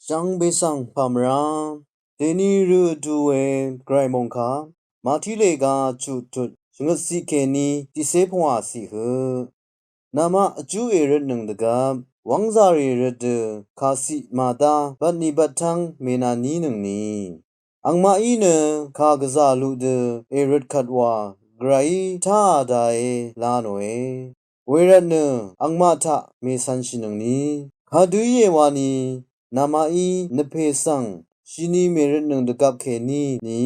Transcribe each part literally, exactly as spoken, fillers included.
Shvngbe svng pàmvrá dèni rø vdu we gvray mòngkà Màtí lèga chuq tut shvngøt ciq kèní tiqcé pvngwà ciq høq. Namaq vjú èrøtnøng dvgvp wv́ngzà rì røt dø kàciq màdá bvtni bvttáng mènànínøngni. Angmaqí nø kà gvzà luq dø èrøt kvt wa gvrayí táà dàe la nòe. Wervtnø angmaq taq mècv̄nshìnøngni. Kadø íe wani namaqí nvpè svng shini mèrøtnøng dvgvp kèní ni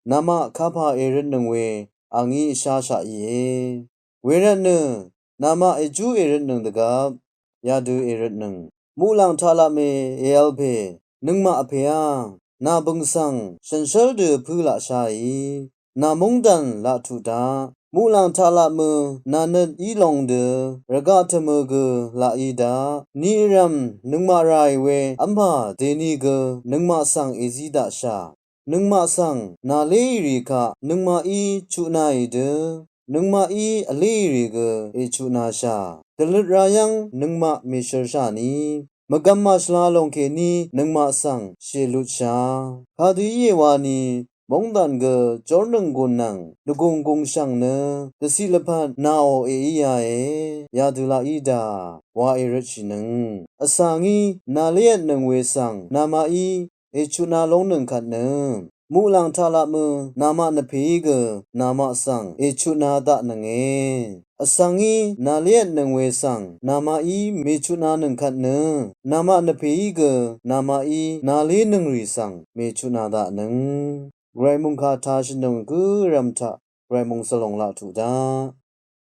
namaq kapà èrøtnøng we angí vsháshaq íe. Wervtnø namaq èjú èrøtnøng dvgvp yadø èrøtnøng. Muqlàng taqlapmè èvl pè nøngmaq vpèá nà bø̀ng svng shànshér dø vpǿ laqsháì. Nà móngdàn laq tuq daq. Muqlàng taqlapmø nà nøt í long dø rvgaq tvmø gø laq í daq. Ni vrv̀m nøngmaq ràì we v́mpà dèni gø nøngmaq svng èzí daqshà. Nøngmaq svng nàléì rì kaq nøngmaqí chutnāì dø nøngmaqí vléì rì gø èchutnāshà. Dvløt rayv́ng nøngmaq mèshø̄rshà ni mvgvm màshvla lòng kèní nøngmaq svng shèlutshà. Kadø íe wani móngdàn gø jórnøng gùn nvng dvgùng gùngshv̀ng nø dvciq lvpat nàò èíāe. Yadø laq í dà wa èrøtshìnøng. Vsvngí nàlévtnøng we svng namaqí èchutnā lóngnøng kvt nø muqlàng taqlapmø namaq nvpèí gø namaq svng èchutnā daqnønge. Vsvngí nàlévtnøng we svng namaqí mèchutnānøng kvt nø namaq nvpèí gø namaqí nàlénøng rì svng mèchutnā daqnøng. Gvray mòngkà tāshìnøng gǿ rv̀m taq gvray mòngsvlòng laq tuq daq.